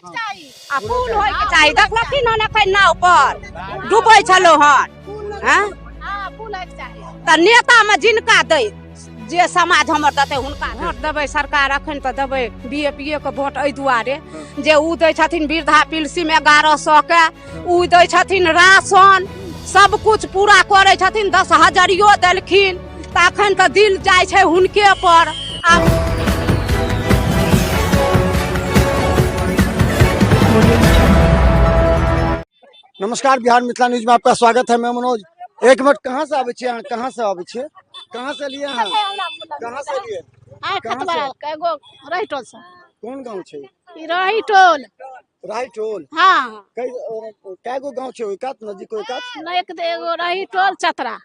आ पुल होइके चाही। देखलखिन हन एखन नाव पर डूबै छलौ हन। हैं तऽ नेतामे जिनका दै जे समाज हमर देतै हुनका वोट देबै। सरकार अखन तऽ देबै बीएपीए के वोट एहि दुआरे जे ओ दै छथिन वृद्धा पेंशन 1100 के, ओ दै छथिन राशन, सब कुछ पूरा करै छथिन, 10 हजरियो देलखिन। तऽ अखन तऽ दिल जाइ छै हुनके पर। आब नमस्कार, बिहार मिथिला न्यूज में आपका स्वागत है। मैं मनोज। एक मिनट, कहाँ से आबै छियै अहाँ? कहाँ से आबै छियै? कहाँ से लिए अहाँ? कहाँ से लिए? कहाँ से? एगो रही टोल से। कोन गांव छै? ई रही टोल। राही टोल? हाँ। कै गो गांव छै ओहि कात, नजदीक ओहि कात? नहि, एक एगो रही टोल चतरा।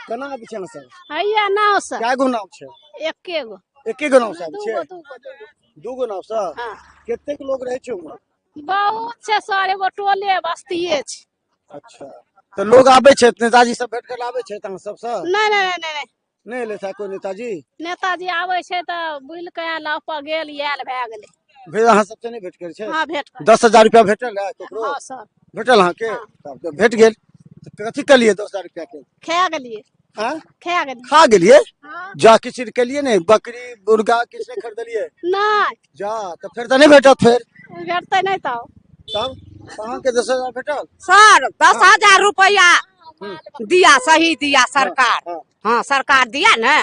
केना आबै छियै अहाँ सब? हैया नाव से। कै गो नाव छै? एके गो। एके गो नाव से आबै छियै? दूगो, दूगो, दूगो। दूगो नाव से? हाँ। कतेक लोग रहै छै उम्हर? बहुत छै सर, एगो टोले बस्तिये छै। अच्छा, तऽ लोग आबै छै, नेताजी सब भेंट करे आबै छै अहाँ सबसँ? नहि, नहि, नहि, नहि, नहि। नहि एलै कोइ नेताजी? नेताजी आबै छै तऽ बुलि कऽ आयल, अपन गेल आयल भए गेलै। भेल अहाँ सबसँ नहि भेंट करै छै? हाँ, भेंट करै। 10,000 रुपया भेटल है ककरो? हाँ सर। भेटल अहाँके? हाँ। तब तऽ भेट गेल। तऽ कथी केलियै 10,000 रुपया के? खा गेलियै। आँय? खा गेलियै। खा गेलियै? हाँ। जा किछु केलियै नहि? बकरी मुर्गा किछु नहि खरीदलियै? नहि। जा तऽ फेर तऽ नहि भेटत। फेर भेटतै नहि तब। तब अहाँके 10,000 भेटल? सर 10,000 रुपया दिया, सही दिया सरकार। हाँ, सरकार दिया ना।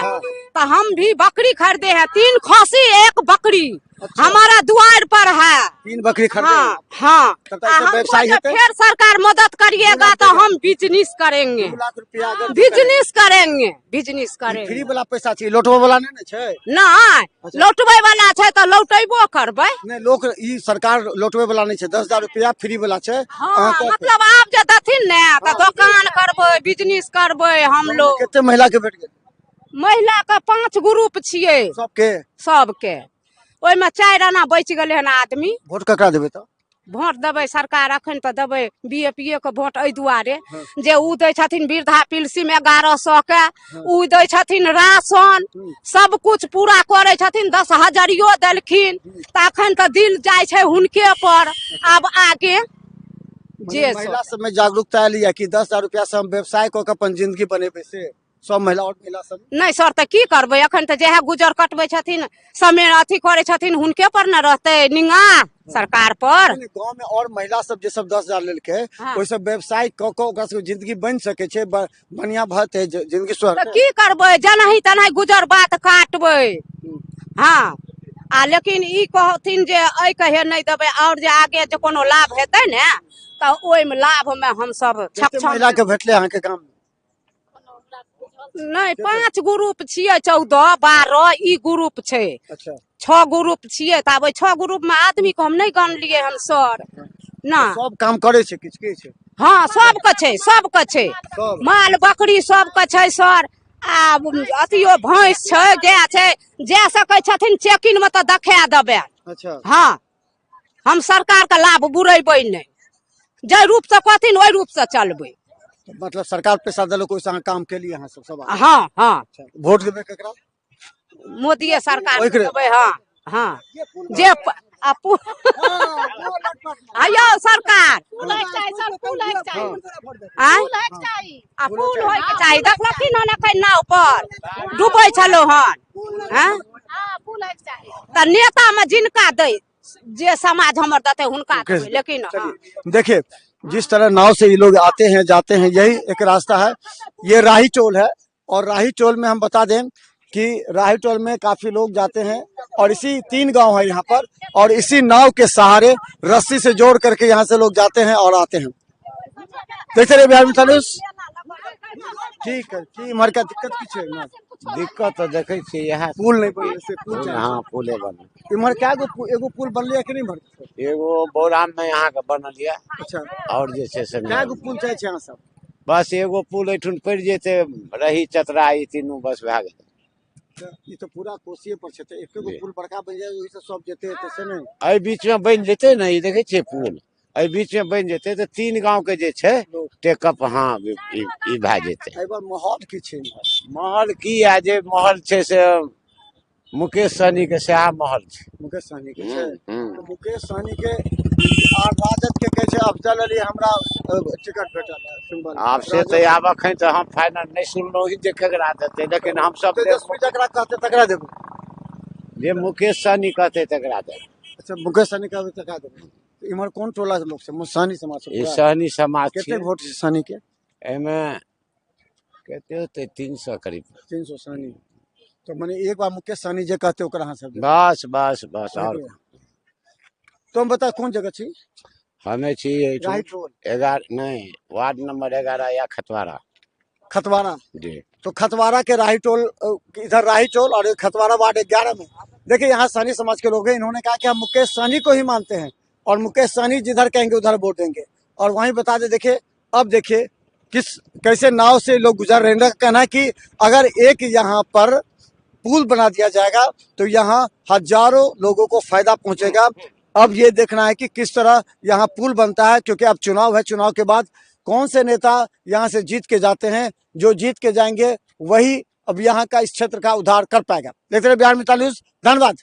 तो हम भी बकरी खरीदे हैं, 3 खसी 1 बकरी। अच्छा। हमारा द्वार पर है। 3 बकरी खरीदे? हाँ, हाँ। तब तो ऐसे हमको व्यवसाय जब हेतै? फिर सरकार मदद करिएगा तो हम बिजनेस करेंगे। 2 लाख रुपया अगर बिजनेस करेंगे, बिजनेस करेंगे। फ्री वाला पैसा छै, लौटबै वाला नहि ने छै? नहीं, लौटबै वाला छै तऽ लौटेबो करबै। नहि, लोक ई सरकार लौटबै वाला नहि छै। 10,000 रुपया फ्री वाला छै। हाँ, अहाँके मतलब आप जे देथिन ने तऽ दोकान करबै, बिजनेस करबै हम लोग। कते महिला के भेट गेल? महिला के 5 ग्रुप छियै। सबके? सबके। ओहिमे 4 आना बचि गेलै हन आदमी। वोट ककरा देबै तऽ? वोट देबै सरकार अखन तऽ देबै बीएपीए के वोट एहि दुआरे जे ओ दै छथिन वृद्धा पेंशन 1100 के, ओ दै छथिन राशन, सब कुछ पूरा करै छथिन, 10 हजरियो देलखिन। तऽ अखन तऽ दिल जाइ छै हुनके पर। आब आगे जे महिला सब में जागरूकता एलै कि 10,000 रुपया से हम व्यवसाय कऽ के अपन जिंदगी बनेबै, से सब महिला और महिला सब? नहि सर, तऽ की करबै? अखन तऽ जएह गुजर कटबै छथिन, समय अथी करै छथिन, हुनके पर ने रहतै निगाह सरकार पर। नहि, गाँव में और महिला सब जे सब 10,000 लेलकै, हाँ। ओहि सब व्यवसाय कऽ कऽ ओकरा सबके जिंदगी बनि सकै छै, बढ़िया भते जिंदगी सुधरतै। तऽ की करबै? जेनाही तेनाही गुजर बात काटबै। हाँ, आ लेकिन ई कहथिन जे एहि कहे नहि देबै, और जे आगे जे कोनो लाभ हेतै ने तऽ ओहिमे लाभ मे हमसब कते सक्षम। महिला के भेटलै अहाँके गाम में? नहि, 5 ग्रुप छियै, 14 12 ई ग्रुप छै। अच्छा। 6 ग्रुप छियै, तऽ आब ओहि 6 ग्रुप मे आदमी के हम नहि गनलियै हन सर। ना। सब काम करै छै किछु किछु? हाँ, सबके छै, सबके छै। सब? माल बकरी सबके छै सर। आ अथियो भैंस छै, गाय छै, जा सकै छथिन चेकिन मे तऽ देखा देबै। अच्छा। हाँ, हम सरकार के लाभ बुरेबै नहि, जाहि रूप से कहथिन ओहि रूप से चलबै। मतलब सरकार पैसा देलक ओहिसँ अहाँ काम केलियै अहाँ सब सब? हाँ, हाँ। अच्छा, वोट देबै ककरा? मोदिये सरकार ओकरे? देबै। हाँ, हाँ। जे आयौ सरकार। पुल होइके चाही सर, पुल होइके चाही। आँय? पुल होइके चाही। आ पुल होइके चाही। देखलखिन हन एखन नाव पर डूबै छलौ हन। हैं? हाँ, पुल होइके चाही। तऽ नेतामे जिनका दै जे समाज हमर देतै हुनका देबै, लेकिन हाँ। देखिए जिस तरह नाव से ये लोग आते हैं जाते हैं, यही एक रास्ता है। ये राही टोल है और राही टोल में हम बता दें कि राही टोल में काफी लोग जाते हैं और इसी 3 गांव है यहाँ पर और इसी नाव के सहारे रस्सी से जोड़ करके यहाँ से लोग जाते हैं और आते हैं। देखते रहिए बिहार मिथिला न्यूज। ठीक है, की इम्हर का दिक्कत की छै? इम्हर दिक्कत तऽ देखै छियै इएह पुल नहीं बनलै से पुल चाही। हाँ, पुले बनल। इम्हर कै गो एगो पुल बनलै कि नहीं इम्हर? एगो बौराम में अहाँके बनल यऽ। अच्छा। और जे छै से कै गो पुल चाही छै अहाँ सब? बस एगो पुल एठुन पड़ि जेतै, रही चतरा ई तीनू बस भए गेलै। तऽ ई तऽ पूरा कोसिये पर छै, तऽ एके गो जी। पुल बड़का बनि जाय ओहिसँ सब जेतै तऽ से नहि? एहि बीच में बनि जेतै ने, ई देखै छियै पुल, एहि बीच में बनि जेतै तऽ 3 गांव के जे छै टेकअप, हाँ, ई भए जेतै। एहि बार माहौल की छै इम्हर? माहौल की है, जे माहौल छै से मुकेश सहनी के सएह महल छै। मुकेश सहनी के छै। हम्म। तऽ मुकेश सहनी के आ राजद के कहै छै अफजल अली हमरा टिकट भेटल है सिंबल। आब से तऽ आब अखन तऽ हम फाइनल नहि सुनलहुँ ही जे केकरा देतै, लेकिन हमसब तेजस्वी जकरा कहतै तकरा देबै। जे मुकेश सहनी कहतै तकरा देबै। अच्छा, मुकेश सहनी कहबै तकरा देबै। तऽ इम्हर कोन टोला के लोक छै? सहनी समाज छै ई पूरा? सहनी समाज कते छियै। वोट छै सहनी के? एहिमे कते होतै, 300 करीब। 300 सहनी। तो मने एक बार मुकेश सहनी जे कहते ओकरा अहाँ सब देबै। बस बस बस। आओर तो हम बता कोन जगह छी? हमे छी एहिठाम राही टोल। 11 नहीं, वार्ड नंबर 11 या खतवारा। खतवारा जी। तो खतवारा के राही टोल, इधर राही टोल और खतवारा वार्ड 11 में देखिए यहाँ सहनी समाज के लोग हैं। इन्होंने कहा कि हम मुकेश सहनी को ही मानते हैं और मुकेश सहनी जिधर कहेंगे उधर वोट देंगे। और वहीं बता दे, देखिए अब देखिए किस कैसे नाव से लोग गुजर रहे हैं। इनका कहना है कि अगर एक यहाँ पर पुल बना दिया जाएगा तो यहाँ हजारों लोगों को फायदा पहुंचेगा। अब ये देखना है कि किस तरह यहाँ पुल बनता है, क्योंकि अब चुनाव है, चुनाव के बाद कौन से नेता यहाँ से जीत के जाते हैं, जो जीत के जाएंगे वही अब यहाँ का इस क्षेत्र का उद्धार कर पाएगा। देखते रहिए बिहार मिथिला न्यूज। धन्यवाद।